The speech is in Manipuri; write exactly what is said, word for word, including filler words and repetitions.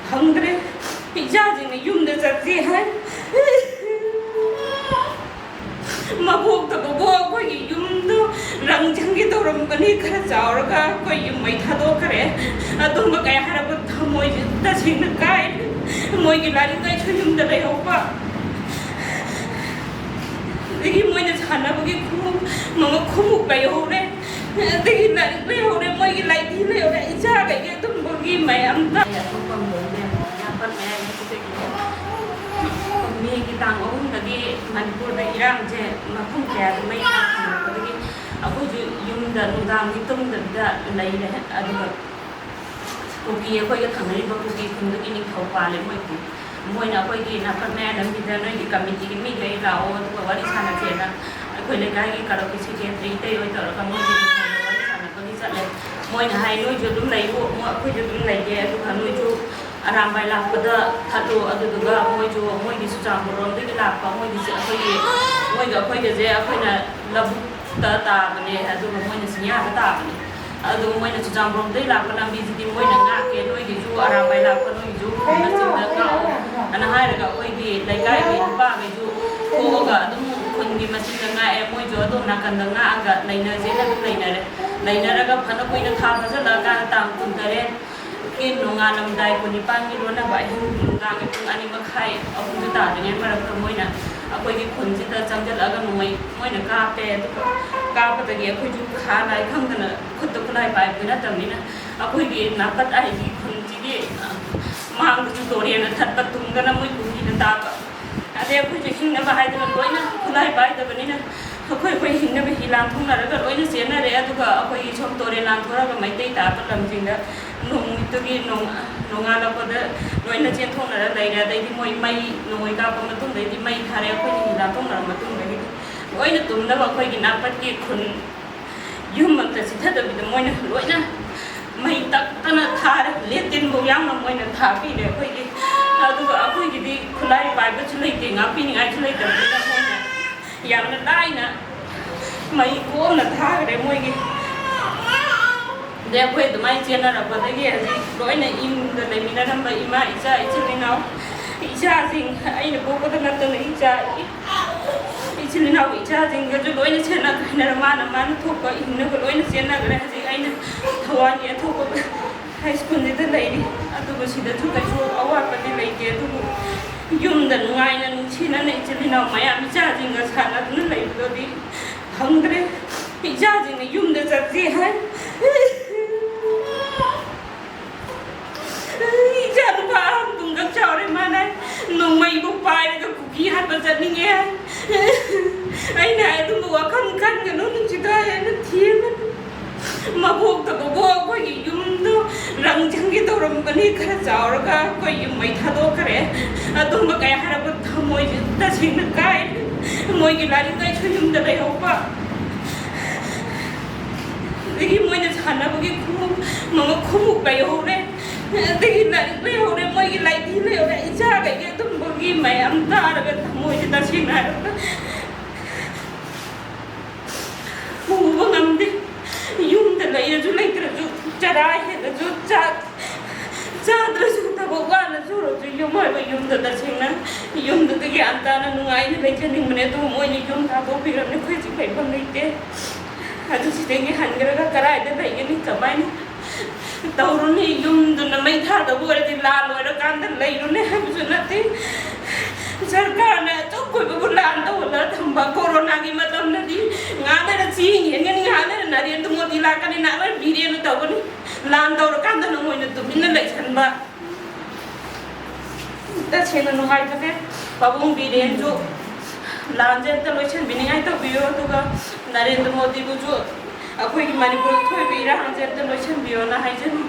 ꯐꯪꯗ꯭ꯔꯦ꯫ ꯏꯆꯥꯁꯤꯡꯅ ꯌꯨꯝꯗ ꯆꯠꯁꯤ ꯍꯥꯏ꯫ ꯃꯕꯣꯛꯇ, "ꯕꯕꯣꯛ, ꯑꯩꯈꯣꯏꯒꯤ ꯌꯨꯝꯗꯣ ꯔꯪ ꯁꯪꯒꯦ ꯇꯧꯔꯝꯕꯅꯤ, ꯈꯔ ꯆꯥꯎꯔꯒ ꯑꯩꯈꯣꯏ ꯌꯨꯝ ꯃꯩ ꯊꯥꯗꯣꯛꯈ꯭ꯔꯦ"꯫ ꯑꯗꯨꯝꯕ ꯀꯌꯥ ꯍꯥꯏꯔꯛꯄ ꯊꯃꯣꯏꯁꯦ ꯇꯁꯦꯡꯅ ꯀꯥꯏꯔꯦ꯫ ꯃꯣꯏꯒꯤ ꯂꯥꯏꯔꯤꯛ ꯂꯥꯏꯁꯨ ꯌꯨꯝꯗ ꯂꯩꯍꯧꯕ, ꯑꯗꯒꯤ ꯃꯣꯏꯅ ꯁꯥꯟꯅꯕꯒꯤ ꯈꯣꯡꯎꯞ, ꯃꯃ ꯈꯣꯡꯎꯞ ꯂꯩꯍꯧꯔꯦ, ꯑꯗꯒꯤ ꯂꯥꯏꯔꯤꯛ ꯂꯩꯍꯧꯔꯦ, ꯃꯣꯏꯒꯤ ꯂꯥꯏꯙꯤ ꯂꯩꯍꯧꯔꯦ꯫ ꯏꯆꯥꯈꯩꯒꯤ ꯑꯗꯨꯝꯕꯒꯤ ꯃꯌꯥꯝꯗ ꯑꯇꯣꯞꯄ ꯑꯃ ꯂꯣꯏꯅ ꯌꯥꯝ ꯀꯟꯅ ꯃꯌꯥꯏ ꯃꯆꯤꯟꯗꯒꯤ ꯃꯦꯒꯤ ꯇꯥꯡ ꯑꯍꯨꯝꯗꯒꯤ ꯃꯅꯤꯄꯨꯔꯗ ꯏꯔꯥꯡꯁꯦ ꯃꯐꯝ ꯀꯌꯥꯗ ꯃꯩ ꯇꯥꯛꯈꯤꯕꯗꯒꯤ ꯑꯩꯈꯣꯏꯁꯨ ꯌꯨꯝꯗ ꯅꯨꯡꯗꯥꯡꯗꯤ ꯇꯨꯝꯗꯕꯤꯗ ꯂꯩꯔꯦ꯫ ꯑꯗꯨꯒ ꯀꯨꯀꯤ, ꯑꯩꯈꯣꯏꯒ ꯊꯪꯅꯔꯤꯕ ꯀꯨꯀꯤ ꯈꯨꯟꯗꯨꯒꯤ ꯅꯤꯡꯊꯧ ꯄꯥꯜꯂꯦ ꯃꯣꯏꯗꯤ꯫ ꯃꯣꯏꯅ ꯑꯩꯈꯣꯏꯒꯤ ꯅꯥꯀꯟ ꯃꯌꯥꯏ ꯂꯝꯕꯤꯗ "ꯅꯣꯏꯒꯤ ꯀꯃꯤꯇꯤꯒꯤ ꯃꯤꯈꯩ ꯂꯥꯛꯑꯣ, ꯑꯗꯨꯒ ꯋꯥꯔꯤ ꯁꯥꯟꯅꯁꯦꯅ" ꯑꯩꯈꯣꯏ ꯂꯩꯀꯥꯏꯒꯤ ꯀ꯭ꯂꯕꯀꯤ ꯁꯦꯀ꯭ꯔꯦꯇꯔꯤ ꯏꯇꯩ ꯍꯣꯏ ꯇꯧꯔꯒ ꯃꯣꯏꯒꯤ ꯅꯤꯡꯊꯧꯗ ꯋꯥꯔꯤ ꯁꯥꯟꯅꯕꯒꯤ ꯆꯠꯂꯦ꯫ ꯃꯣꯏꯅ ꯍꯥꯏ, "ꯅꯣꯏꯁꯨ ꯑꯗꯨꯝ ꯂꯩꯌꯨ, ꯃꯣ-, ꯑꯩꯈꯣꯏꯁꯨ ꯑꯗꯨꯝ ꯂꯩꯒꯦ, ꯑꯗꯨꯒ ꯅꯣꯏꯁꯨ ꯑꯔꯥꯝꯕꯥꯏ ꯂꯥꯛꯄꯗ ꯊꯠꯂꯨ"꯫ ꯑꯗꯨꯗꯨꯒ ꯃꯣꯏꯁꯨ ꯃꯣꯏꯒꯤ ꯆꯨꯔꯆꯥꯟꯄꯨꯔ ꯔꯣꯝꯗꯒꯤ ꯂꯥꯛꯄ ꯃꯣꯏꯒꯤꯁꯦ ꯑꯩꯈꯣꯏꯒꯤ, ꯃꯣꯏꯒ ꯑꯩꯈꯣꯏꯒꯁꯦ ꯑꯩꯈꯣꯏꯅ ꯂꯧꯕꯨꯛꯇ ꯇꯥꯕꯅꯦ, ꯑꯗꯨꯒ ꯃꯣꯏꯅ ꯆꯤꯡꯌꯥꯗ ꯇꯥꯕꯅꯦ꯫ ꯑꯗꯨ ꯃꯣꯏꯅ ꯆꯨꯔꯆꯥꯟꯄꯨꯔꯗꯩ ꯂꯥꯛꯄ ꯂꯝꯕꯤꯁꯤꯗꯤ ꯃꯣꯏꯅ ꯉꯥꯛꯀꯦ, "ꯅꯣꯏꯒꯤꯁꯨ ꯑꯔꯥꯝꯕꯥꯏ ꯂꯥꯛꯄ ꯅꯣꯏꯒꯤꯁꯨ ꯈꯨꯟ ꯃꯆꯤꯟꯗ ꯉꯥꯛꯑꯣ" ꯑꯅ ꯍꯥꯏꯔꯒ ꯑꯩꯈꯣꯏꯒꯤ ꯂꯩꯀꯥꯏꯒꯤ ꯅꯨꯄꯥꯈꯩꯁꯨ ꯊꯣꯛꯑꯒ ꯑꯗꯨꯝ ꯈꯨꯟꯒꯤ ꯃꯆꯤꯟꯗ ꯉꯥꯛꯑꯦ꯫ ꯃꯣꯏꯁꯨ ꯑꯗꯣꯝ ꯅꯥꯀꯟꯗ ꯉꯥꯛꯑꯒ ꯂꯩꯅꯁꯦꯅ ꯑꯗꯨꯝ ꯂꯩꯅꯔꯦ꯫ ꯂꯩꯅꯔꯒ ꯐꯅ ꯀꯨꯏꯅ ꯊꯥ ꯐꯥꯖꯤꯜꯂꯛꯑꯀꯥꯟꯗ ꯇꯥꯡ ꯀꯨꯟꯇꯔꯦꯠꯀꯤ ꯅꯣꯡꯉꯥꯜꯂꯝꯗꯥꯏ, ꯀꯨꯟꯅꯤꯄꯥꯟꯒꯤ ꯂꯣꯟꯅꯕ ꯑꯍꯤꯡ ꯅꯨꯡꯗꯥꯡꯒꯤ ꯄꯨꯡ ꯑꯅꯤ ꯃꯈꯥꯏ, ꯑꯍꯨꯝꯁꯨ ꯇꯥꯗ꯭ꯔꯤꯉꯩ ꯃꯔꯛꯇ ꯃꯣꯏꯅ ꯑꯩꯈꯣꯏꯒꯤ ꯈꯨꯟꯁꯤꯗ ꯆꯪꯁꯤꯜꯂꯛꯑꯒ ꯅꯣꯡꯃꯩ ꯃꯣꯏꯅ ꯀꯥꯞꯄꯦ꯫ ꯑꯗꯨꯒ ꯀꯥꯞꯄꯗꯒꯤ ꯑꯩꯈꯣꯏꯁꯨ ꯈꯥ ꯂꯥꯏ ꯈꯪꯗꯅ, ꯈꯨꯠꯇ ꯈꯨꯠꯂꯥꯏ ꯄꯥꯏꯕꯗꯤ ꯅꯠꯇꯕꯅꯤꯅ, ꯑꯩꯈꯣꯏꯒꯤ ꯅꯥꯄꯠ ꯍꯥꯏꯗꯤ ꯈꯨꯟꯁꯤꯒꯤ, ꯑ, ꯃꯥꯡꯗꯁꯨ ꯇꯣꯔꯦꯟꯅ ꯊꯠꯄ, ꯇꯨꯡꯗꯅ ꯃꯣꯏ ꯀꯨꯀꯤꯅ ꯇꯥꯕ꯫ ꯑꯗꯩ ꯑꯩꯈꯣꯏꯁꯨ ꯍꯤꯡꯅꯕ ꯍꯥꯏꯗꯅ ꯂꯣꯏꯅ ꯈꯨꯠꯂꯥꯏ ꯄꯥꯏꯗꯕꯅꯤꯅ ꯑꯩꯈꯣꯏ ꯑꯩꯈꯣꯏ ꯍꯤꯡꯅꯕ ꯍꯤ ꯂꯥꯟꯊꯣꯛꯅꯔꯒ ꯂꯣꯏꯅ ꯆꯦꯟꯅꯔꯦ꯫ ꯑꯗꯨꯒ ꯑꯩꯈꯣꯏꯒꯤ ꯁꯣꯝ ꯇꯣꯔꯦꯟ ꯂꯥꯟꯊꯣꯔꯒ ꯃꯩꯇꯩ ꯇꯥꯕ ꯂꯝꯁꯤꯡꯗ ꯅꯣꯡꯃꯤꯠꯇꯨꯒꯤ ꯅꯣꯡ-, ꯅꯣꯡꯉꯥꯜꯂꯛꯄꯗ ꯂꯣꯏꯅ ꯆꯦꯟꯊꯣꯛꯅꯔ ꯂꯩꯔꯦ꯫ ꯑꯗꯩꯗꯤ ꯃꯣꯏ ꯃꯩ ꯅꯣꯡꯃꯩ ꯀꯥꯞꯄ ꯃꯇꯨꯡꯗꯩꯗꯤ ꯃꯩ ꯊꯥꯔꯦ꯫ ꯑꯩꯈꯣꯏꯅ ꯍꯤ ꯂꯥꯟꯊꯣꯛꯅꯔ ꯃꯇꯨꯡꯗꯒꯤꯗꯤ ꯂꯣꯏꯅ ꯇꯨꯝꯅꯕ ꯑꯩꯈꯣꯏꯒꯤ ꯅꯥꯄꯠꯀꯤ ꯈꯨꯟ ꯌꯨꯝ ꯑꯝꯇ ꯆꯤꯊꯗꯕꯤꯗ ꯃꯣꯏꯅ ꯂꯣꯏꯅ ꯃꯩ ꯇꯛꯇꯅ ꯊꯥꯔꯦ꯫ ꯂꯦꯇꯤꯟꯐꯧ ꯌꯥꯎꯅ ꯃꯣꯏꯅ ꯊꯥꯕꯤꯔꯦ ꯑꯩꯈꯣꯏꯒꯤ꯫ ꯑꯗꯨꯒ ꯑꯩꯈꯣꯏꯒꯤꯗꯤ ꯈꯨꯠꯂꯥꯏ ꯄꯥꯏꯕꯁꯨ ꯂꯩꯇꯦ, ꯉꯥꯛꯄꯤꯅꯤꯡꯉꯥꯏꯁꯨ ꯂꯩꯇꯕꯅꯤꯅ ꯃꯣꯏꯅ ꯌꯥꯝꯅ ꯂꯥꯏꯅ ꯃꯩ ꯀꯣꯝꯅ ꯊꯥꯈ꯭ꯔꯦ ꯃꯣꯏꯒꯤ꯫ ꯑꯗꯩ ꯑꯩꯈꯣꯏ ꯑꯗꯨꯃꯥꯏꯅ ꯆꯦꯟꯅꯔꯛꯄꯗꯒꯤ ꯍꯧꯖꯤꯛ ꯂꯣꯏꯅ ꯏꯃꯨꯡꯗ ꯂꯩꯃꯤꯟꯅꯔꯝꯕ ꯏꯃꯥ, ꯏꯆꯥ, ꯏꯆꯤꯜ ꯏꯅꯥꯎ, ꯏꯆꯥꯁꯤꯡ, ꯑꯩꯅ ꯄꯣꯛꯄꯗ ꯅꯠꯇꯅ ꯏꯆꯥ, ꯏꯆꯤꯜ ꯏꯅꯥꯎ ꯏꯆꯥꯁꯤꯡꯒꯁꯨ ꯂꯣꯏꯅ ꯁꯦꯠꯅ ꯈꯥꯏꯅꯔ ꯃꯥꯅ ꯃꯥꯅ ꯊꯣꯛꯄ ꯍꯤꯡꯅꯕ ꯂꯣꯏꯅ ꯆꯦꯟꯅꯈ꯭ꯔꯦ꯫ ꯍꯧꯖꯤꯛ ꯑꯩꯅ ꯊꯋꯥꯟꯒꯤ ꯑꯊꯣꯛꯄ ꯍꯥꯏ ꯁ꯭ꯀꯨꯜꯁꯤꯗ ꯂꯩꯔꯤ꯫ ꯑꯗꯨꯕꯨ ꯁꯤꯗꯁꯨ ꯀꯩꯁꯨ ꯑꯋꯥꯠꯄꯗꯤ ꯂꯩꯇꯦ꯫ ꯑꯗꯨꯕꯨ ꯌꯨꯝꯗ ꯅꯨꯡꯉꯥꯏꯅ ꯅꯨꯡꯁꯤꯅꯅ ꯏꯆꯤꯜ ꯏꯅꯥꯎ ꯃꯌꯥꯝ ꯏꯆꯥꯁꯤꯡꯒ ꯁꯥꯟꯅꯗꯨꯅ ꯂꯩꯕꯗꯨꯗꯤ ꯐꯪꯗ꯭ꯔꯦ꯫ ꯏꯆꯥꯁꯤꯡꯅ ꯌꯨꯝꯗ ꯆꯠꯁꯤ ꯍꯥꯏ꯫ ꯏꯆꯥ ꯅꯨꯄꯥ ꯑꯍꯟꯗꯨꯝꯈꯛ ꯆꯥꯎꯔꯦ꯫ ꯃꯥꯅ ꯅꯣꯡꯃꯩꯕꯨ ꯄꯥꯏꯔꯒ ꯀꯨꯀꯤ ꯍꯥꯠꯄ ꯆꯠꯅꯤꯡꯉꯦ ꯍꯥꯏ꯫ ꯑꯩꯅ ꯍꯥꯏ, "ꯑꯗꯨꯝꯕ ꯋꯥꯈꯜ ꯈꯟꯒꯅꯨ, ꯅꯨꯡꯁꯤꯗꯣ ꯍꯥꯏꯅ ꯊꯦꯝꯕꯅꯤ꯫ ꯃꯕꯣꯛꯇ ꯕꯣꯕꯣꯛ ꯑꯩꯈꯣꯏꯒꯤ ꯌꯨꯝꯗꯣ ꯔꯪ ꯁꯪꯒꯦ ꯇꯧꯔꯝꯕꯅꯤ, ꯈꯔ ꯆꯥꯎꯔꯒ ꯑꯩꯈꯣꯏ ꯌꯨꯝ ꯃꯩ ꯊꯥꯗꯣꯛꯈ꯭ꯔꯦ"꯫ ꯑꯗꯨꯝꯕ ꯀꯌꯥ ꯍꯥꯏꯔꯛꯄ ꯊꯃꯣꯏꯁꯦ ꯇꯁꯦꯡꯅ ꯀꯥꯏ꯫ ꯃꯣꯏꯒꯤ ꯂꯥꯏꯔꯤꯛ ꯂꯥꯏꯁꯨ ꯌꯨꯝꯗ ꯂꯩꯍꯧꯕ, ꯑꯗꯒꯤ ꯃꯣꯏꯅ ꯁꯥꯟꯅꯕꯒꯤ ꯈꯣꯡꯎꯞ, ꯃꯃ ꯈꯣꯡꯎꯞ ꯂꯩꯍꯧꯔꯦ, ꯑꯗꯒꯤ ꯂꯥꯏꯔꯤꯛ ꯂꯩꯍꯧꯔꯦ, ꯃꯣꯏꯒꯤ ꯂꯥꯏꯙꯤ ꯂꯩꯍꯧꯔꯦ꯫ ꯏꯆꯥꯈꯩꯒꯤ ꯑꯗꯨꯝꯕꯒꯤ ꯃꯌꯥꯝ ꯇꯥꯔꯒ ꯊꯃꯣꯏꯁꯦ ꯇꯁꯦꯡꯅ ꯍꯥꯏꯔꯕꯗ ꯄꯨꯕ ꯉꯝꯗꯦ꯫ ꯌꯨꯝꯗ ꯂꯩꯔꯁꯨ ꯂꯩꯇ꯭ꯔꯁꯨ, ꯆꯔꯥ ꯍꯦꯜꯂꯁꯨ, ꯆꯥꯛ ꯆꯥꯗ꯭ꯔꯁꯨ, ꯊꯕꯛ ꯋꯥꯅ ꯁꯨꯔꯁꯨ, ꯌꯨꯝ ꯍꯥꯏꯕ ꯌꯨꯝꯗ ꯇꯁꯦꯡꯅ ꯌꯨꯝꯗꯨꯗ ꯒ꯭ꯌꯥꯟ ꯇꯥꯅ ꯅꯨꯡꯉꯥꯏꯅ ꯂꯩꯖꯅꯤꯡꯕꯅꯦ꯫ ꯑꯗꯨꯕꯨ ꯃꯣꯏꯅ ꯌꯨꯝ ꯊꯥꯗꯣꯛꯄꯤꯔꯕꯅꯤ, ꯑꯩꯈꯣꯏ ꯍꯧꯖꯤꯛ ꯂꯩꯐꯝ ꯂꯩꯇꯦ꯫ ꯑꯗꯨ ꯁꯤꯗꯒꯤ ꯍꯟꯈ꯭ꯔꯒ ꯀꯗꯥꯏꯗ ꯂꯩꯒꯅꯤ, ꯀꯃꯥꯏꯅ ꯇꯧꯔꯨꯅꯤ? ꯌꯨꯝꯗꯨꯅ ꯃꯩ ꯊꯥꯗꯕ ꯑꯣꯏꯔꯗꯤ ꯂꯥꯟ ꯂꯣꯏꯔꯀꯥꯟꯗ ꯂꯩꯔꯨꯅꯤ ꯍꯥꯏꯕꯁꯨ ꯅꯠꯇꯦ꯫ ꯁꯔꯀꯥꯔꯅ ꯑꯗꯨꯛ ꯀꯨꯏꯕꯕꯨ ꯂꯥꯟ ꯇꯧꯍꯜꯂꯒ ꯊꯝꯕ, ꯀꯣꯔꯣꯅꯥꯒꯤ ꯃꯇꯝꯗꯗꯤ ꯉꯥꯏꯍꯥꯛ ꯂꯩꯔ ꯆꯦꯡ ꯌꯦꯟꯒꯅꯤ, ꯉꯥꯏꯍꯥꯛ ꯂꯩꯔ ꯅꯔꯦꯟꯗ꯭ꯔ ꯃꯣꯗꯤ ꯂꯥꯛꯀꯅꯤ, ꯉꯥꯏꯍꯥꯛ ꯂꯩꯔ ꯕꯤꯔꯦꯟꯅ ꯇꯧꯒꯅꯤ꯫ ꯂꯥꯟ ꯇꯧꯔꯀꯥꯟꯗ ꯅꯉꯣꯏꯅ ꯇꯨꯃꯤꯟꯅ ꯂꯩꯁꯟꯕ꯫ ꯇꯁꯦꯡꯅ ꯅꯨꯡꯉꯥꯏꯖꯗꯦ꯫ ꯄꯥꯕꯨꯡ ꯕꯤꯔꯦꯟꯁꯨ ꯂꯥꯟꯁꯦ ꯑꯝꯇ ꯂꯣꯏꯁꯟꯕꯤꯅꯤꯡꯉꯥꯏ ꯇꯧꯕꯤꯌꯨ, ꯑꯗꯨꯒ ꯅꯔꯦꯟꯗ꯭ꯔ ꯃꯣꯗꯤꯕꯨꯁꯨ ꯑꯩꯈꯣꯏꯒꯤ ꯃꯅꯤꯄꯨꯔꯗ ꯊꯣꯛꯏꯕ ꯏꯔꯥꯡꯁꯦ ꯑꯝꯇ ꯂꯣꯏꯁꯟꯕꯤꯌꯣꯅ ꯍꯥꯏꯖꯔꯤ꯫